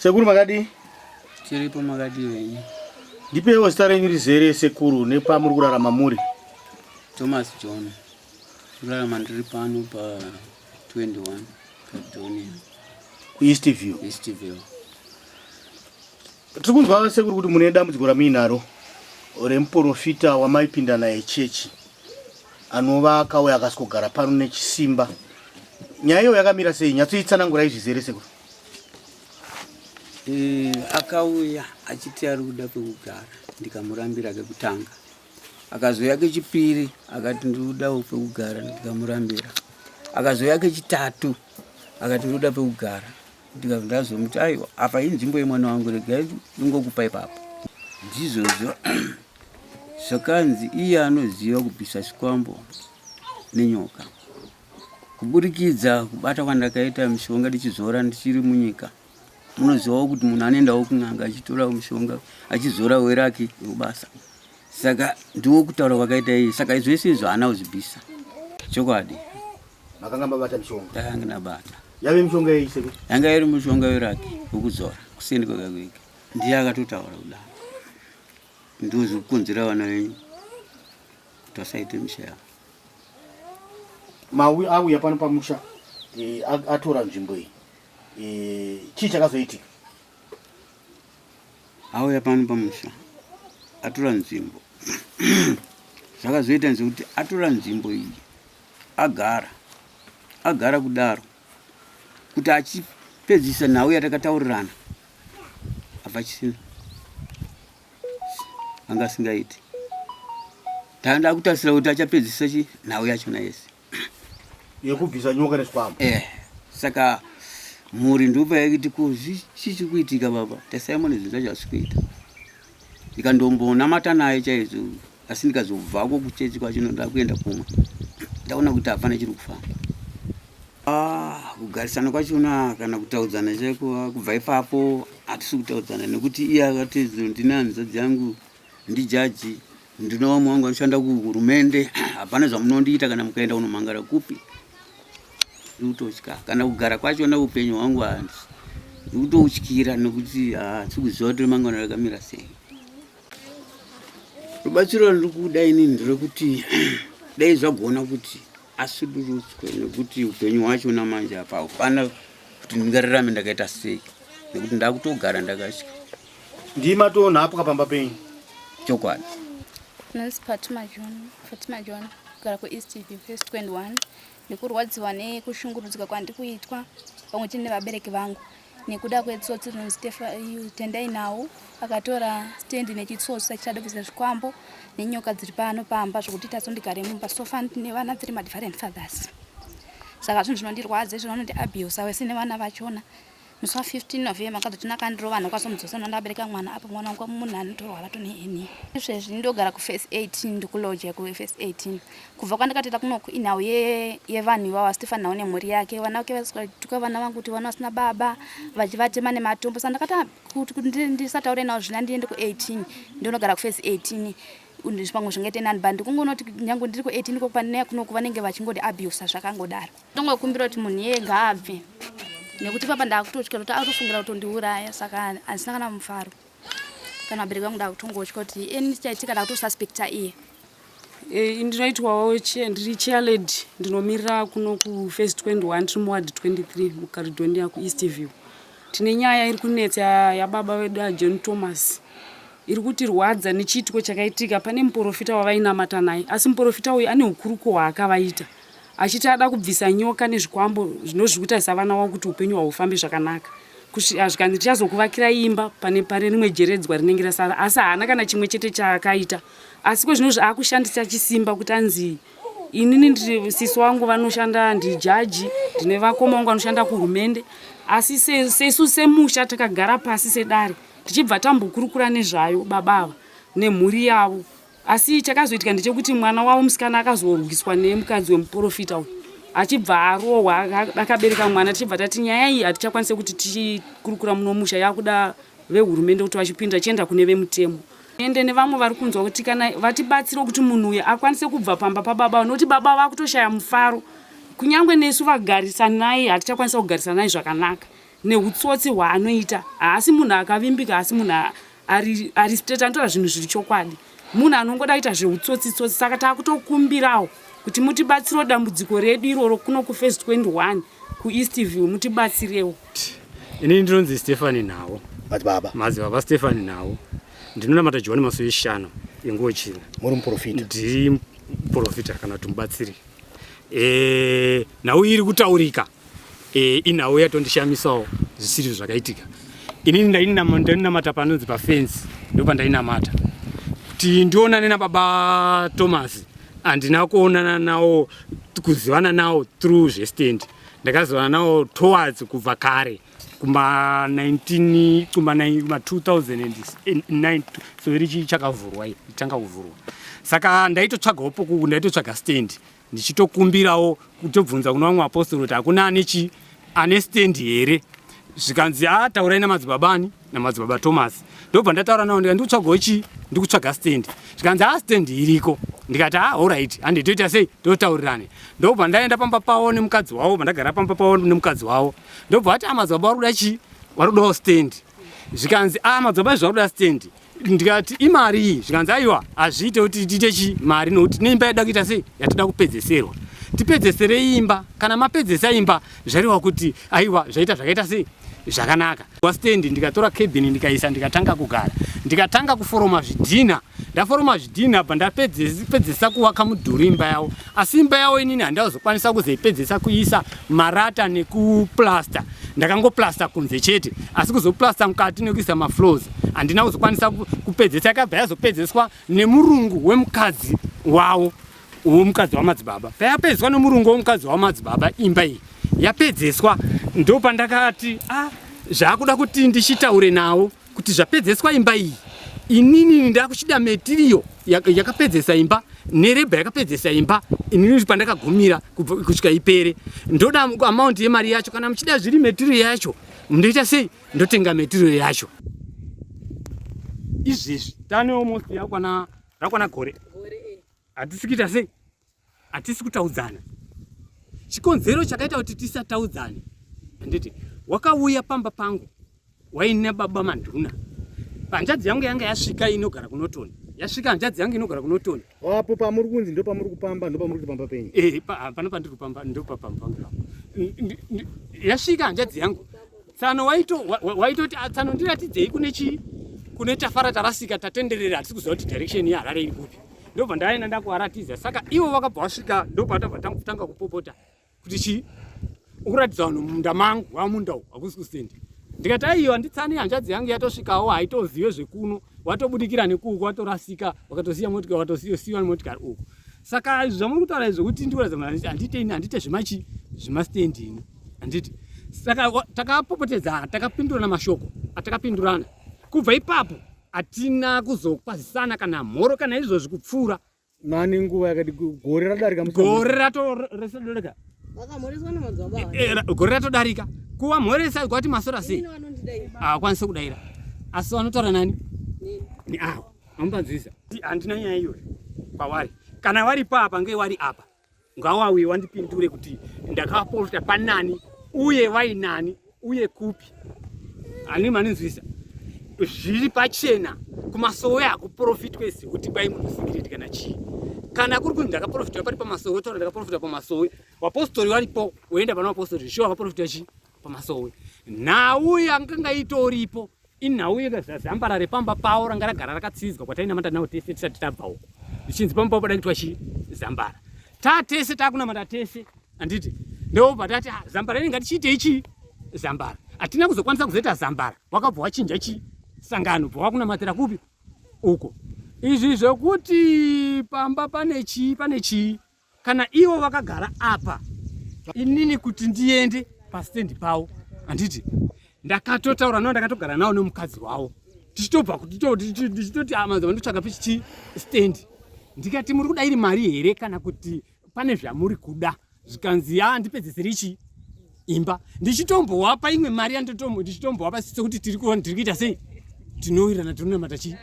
Sekuru makadii? Tiripo makadii wenyu? Ndipeiwo zita renyu rizere sekuru nepamuri kurarama muri. Thomas John. Kurarama ndiri pano pa 21 Caledonia. KuEastview. Eastview. Tiri kunzwa sekuru kuti mune dambudziko ramuinaro remuporofita wamaipinda naye chechi anova akauya akasvikogara pano nechisimba. Nyaya iyo yakamira sei? Nyatsoitsanangurai zvizere sekuru. Eh, akauya achiti ari kuda pekugara ndikamurambira kekutanga akazouya kechipiri akati ndiri kudawo pekugara ndikamurambira akazouya kechitatu akati ndiri kuda pekugara ndikabva ndazomuti aiwa apa inzvimbo yemwana wangu regai ndingokupa ipapo ndizvozvo zvakanzi iye anoziva kubvisa chikwambo nenyoka Kuburikidza kubata kwandakaita mishonga ndichizora ndichiri munyika, munozivawo kuti munhu anoendawo kun'anga achitora mushonga achizora weraki webasa. Saka ndiwo kutaura kwakaita iye, saka zvese izvo haana kuzvibvisa. Chokwadi. Makanga mabata mishonga? Ndakanga ndabata. Yave mishonga yei sekuru? Yanga iri mishonga weraki wekuzora kuseni kwekakweka. Ndiye akatotaura kudaro. Ndozvikukonzera vana venyu kuti vasaite misha yavo. Mawi auya pano pamusha e, atora nzvimbo iyi e, chii chakazoitika? Auya pano pamusha atora nzvimbo zvakazoita ndezvekuti atora nzvimbo iyi agara agara kudaro kuti achipedzisa nhau yatakataurirana hapachisina anga asingaiti tanga kutarisira kuti achapedzisa chi nhau yachona yese yekubvisa nyoka nezvikwambo eh saka mhuri ndopa yaiti ko zvichi kuitika baba tasaimon zvinhu zvacho asi kuita ndikandombonamata naye chaizvo asi ndikazobvako kuchechi kwacho ndoda kuenda kumwe ndaona kuti hapana chiri kufamba Ah, kugarisana kwachona kana kutaudzana chaiko ah, kubva ipapo hatisi kutaudzana nekuti iye akati ndine hanzvadzi yangu ndijaji ndine vamwe vangu vanoshanda kuhurumende hapana zvamunondiita kana mukaenda kunomhangara kupi ndikutotya kana kugara kwachona upenyu hwangu handisi ndikutoutyira nekuti hatisi kuziva kuti remangwana rakamira sei rubatsiro rwandiri kuda inini nderekuti dai zvagona kuti asudurutswe nekuti upenyu hwacho namanje apa hapana kuti ndingararame ndakaita sei nekuti ndakutogara ndakatya ndima tonhapwa pamba penyu chokwadi Nancy Fatima John, Fatima John, kugara kuEast View, Phase 21, nekurwadziwa nekushungurudzwa kwandikuitwa pamwe chete nevabereki vangu. nekuda kwetsotsi rinonzi Tendai Nhau akatora stand nechitsotsi achida kubvisa zvikwambo nenyoka dziri pano pamba zvekuti tazondigare mumba sofa ndine vana dziri madifferent fathers saka zvinhu zvinondirwadza izvo vanondi abusa wese nevana vachona musi wa 15 November akazoti nakandirova nokwazomudzosana ndabereka mwana apo mwana wangu munhu anotorwara tone izvezvi ndogara kuface 18 ndikuloja kuface 18 Kubva kwandakatoita kunoku inhau yevanhu ivavo Stefan nhau nemhuri yake vana vake vaituka vana vangu kuti vana vasina baba vachivatema nematombo saka ndakati kuti ndisataure navo zvina ndiende ku18 ndonogara kufesi 18 pamwe zvingaite nani but ndikungonoti nyange ndiri ku18 iko panea kunoku vanenge vachingodi abusa zvakangodaro tongokumbira kuti munhu iyeye ngaabve nekuti papa ndakutotya kuti akutofungira kutondiuraya saka handisina kana mufaro kana vabereki vangu ndakutongotya kuti any chaitika ndakutosuspecta iye Eh, ndinoitwawo ndiri chairlady ndinomirira kuno kuphase 21 tiri muward 23 mucaledonia kueast view tine nyaya iri kunetsa yababa vedu ajohn thomas iri kutirwadza nechiitiko chakaitika pane muprofita wavainamata naye asi muprofita uyu ane ukuruko hwaakavaita achiti ada kubvisa nyoka nezvikwambo zvinozviri kutarisa vana wavo kuti upenyu hwahufambi zvakanaka zvikanzi tichazokuvakira imba pane pane rimwe jeredzwa rinenge rasara asi haana kana chimwe chete chaakaita asi kwezvinozvi akushandisa chisimba kuti anzi inini ndiri sisi wangu vanoshanda ndijaji ndine vakoma vangu vanoshanda kuhurumende asi sesu semusha takagara pasi sedare tichibva tambokurukura nezvayo baba ava nemhuri yavo asi chakazoitika ndechekuti mwana wavo musikana akazorwiswa nemukadzi wemuprofita uyu achibva arohwa akabereka mwana tichibva tati nyaya iyi hatichakwanise kuti tichikurukura muno musha yakuda vehurumende kuti vachipinda chienda kune vemutemo ende nevamwe vari kunzwa kuti kana vatibatsire kuti munhu uyu akwanise kubva pamba pababa nokuti baba vakutoshaya mufaro kunyange nesu vagarisanai hatichakwanisa kugarisana naye zvakanaka Neutsotsi hwaanoita haasi munhu akavimbika haasi munhu ari, ari straight anotaura zvinhu zviri chokwadi munhu anongoda kuita zveutsotsi tsotsi saka taakutokumbirawo kuti mutibatsirewo dambudziko redu iroro kuno kuphase 21 kuEastview mutibatsirewo. Inini ndinonzi Stephanie Nhau. Madzibaba. Madzibaba Stephanie Nhau. Ndinonamata Johani Masowe Eshanu enguwo china. Muri muprofita? Ndiri muprofita kana kuti mubatsiri. Eh, nhau iri kutaurika e, inhau yatondishamisawo zvisiri zvakaitika inini ndainamata panonzi pafensi ndopandainamata kuti ndionane nababa Thomas handina kuonana nawo kuzivana nawo through zvestand ndakazivana nawo towards kubva kare kuma 19 kuma 2009 so iri chakavhurwa itanga kuvhurwa saka ndaitotsvagawo poku ndaitotsvaga stand ndichitokumbirawo kutobvunza kuna vamwe apostori kuti hakuna ane chi ane stand here zvikanzi a taurai namadzibaba ani namadzibaba Thomas ndobva ndataura navo ndikati ndikutsvagawo chi ndikutsvaga stand zvikanzi a stand iriko ndikati a alright hande toita sei totaurirane ndobva ndaenda pamba pavo nemukadzi wavo bandagara pamba pavo nemukadzi wavo ndobva vati a madzibaba vari kuda chi vari kudawo stand zvikanzi a madzibaba izvi vari kuda stand ndikati imari iyi zvikanzi aiwa hazviite kuti tiite chi mari nokuti tine imba yada kuita sei yatoda kupedzeserwa tipedzesere imba kana mapedzesa imba zvareva kuti aiwa zvaita zvakaita sei zvakanaka wastendi ndikatora cabin ndikaisa ndikatanga kugara ndikatanga kuforoma zvidhina ndaforoma zvidhina bva ndapedzesa kuvaka mudhuri imba yavo asi imba yavo inini handazokwanisa kuzoipedzesa kuisa marata nekuplasta ndakangoplasta kunze chete asi kuzoplasta mukati nekuisa mafloors handina kuzokwanisa kupedzesa yakabva yazopedzeswa nemurungu wemukadzi wavo womukadzi wamadzibaba payapedziswa nemurungu womukadzi wamadzibaba imba iyi yapedzeswa ndopandakati a ah, zvakuda kuti ndichitaure nawo kuti zvapedzeswa imba iyi inini ndakuchida metiriyo yakapedzesa imba nerebha yakapedzesa imba inini pandakagumira kusvika ipere ndoda amount yemari yacho kana muchida zviri metiriyo yacho ndoita sei ndotenga metiriyo yacho izvezvi tane almost yakwana rakwana gore hatisi kuita sei hatisi kutaudzana chikonzero chakaita kuti tisataudzane handiti wakauya pamba pangu waine baba manduna hanzvadzi yangu yanga yasvika inogara kunotoni yasvika hanzvadzi yangu inogara kunotoni apo pamuri kunzi ndo pamuri kupamba ndo pamuri kuti pamba penyu eh pano pandiri kupamba ndo papamba pangu yasvika hanzvadzi yangu tsano waitoti ah, tsano ndiratidzei kune chii kune tafara tarasika tatenderera hatisi kuziva kuti direction yeharare iri kupi ndobva ndaenda ndakuvaratidza saka ivo vakabva vasvika ndopatabva tanga kupopota kuti chii ukuratidza vanhu munda mangu wamunda uku hakusi kusendi ndikati aiwa nditsani hanzvadzi yangu yatosvikawo haitozive zvekuno watobudikira nekuku watorasika wakatosiya motikari watosiyiwa nemotikari uku saka zvamuri kutaura izvo kuti ndikuratidza handite ini handite zvemachi zvemastendi ini handiti saka takapopotedzana takapindurana mashoko atakapindurana kubva ipapo hatina kuzokwazisana kana mhoro kana izvozvi kupfuura Mane nguva yakati gore radarika gore ratodarika eh, eh, gore ratodarika kuva mhoresa kwati masora sei haakwanisi kudaira asi vanotaura nani neavo amupanzwisa handina nyaya iyoyo kwawari kana waripo apa nge wari apa ngawauye wandipindure kuti ndakaporofita panani uye vainani uye kupi ani maninzwisa zviri pachena kumasowe hakuprofitwe sekuti kwai munhu secret kana chii kana kuri kunzi ndakaprofitwa pari pamasowe taura ndakaprofitwa pamasowe vapostori varipo woenda pana vapostori shuwa vakaprofitwa chii pamasowe nhau yakanga itoripo inhau yekazambara repamba pavo ranga ragara rakatsidzwa kwatainamata nawo tese tisati tabva uko zvichinzi pamba pavo pada kuitwa chii zambara tatese takunamata tese handiti ndobva tati ah, zambara inenge ngatichiitei chii zambara hatina kuzokwanisa kuzoita zambara wakabva wachinja chii sangano bva wakunamatira kupi uko izvi zvekuti pamba pane chii pane chii kana ivo vakagara apa inini kuti ndiende pastendi pavo handiti ndakatotaura navo ndakatogara navo nemukadzi wavo tichitobva tichitoti amaza ah, vandotsvaga pichichi stendi ndikati muri kuda iri mari here kana kuti pane zvamuri kuda zvikanzi ya ndipedzesere chi imba ndichitombowapa imwe mari yandichitombowapa sekuti tiri kuita sei tinowirirana tinonamata chii.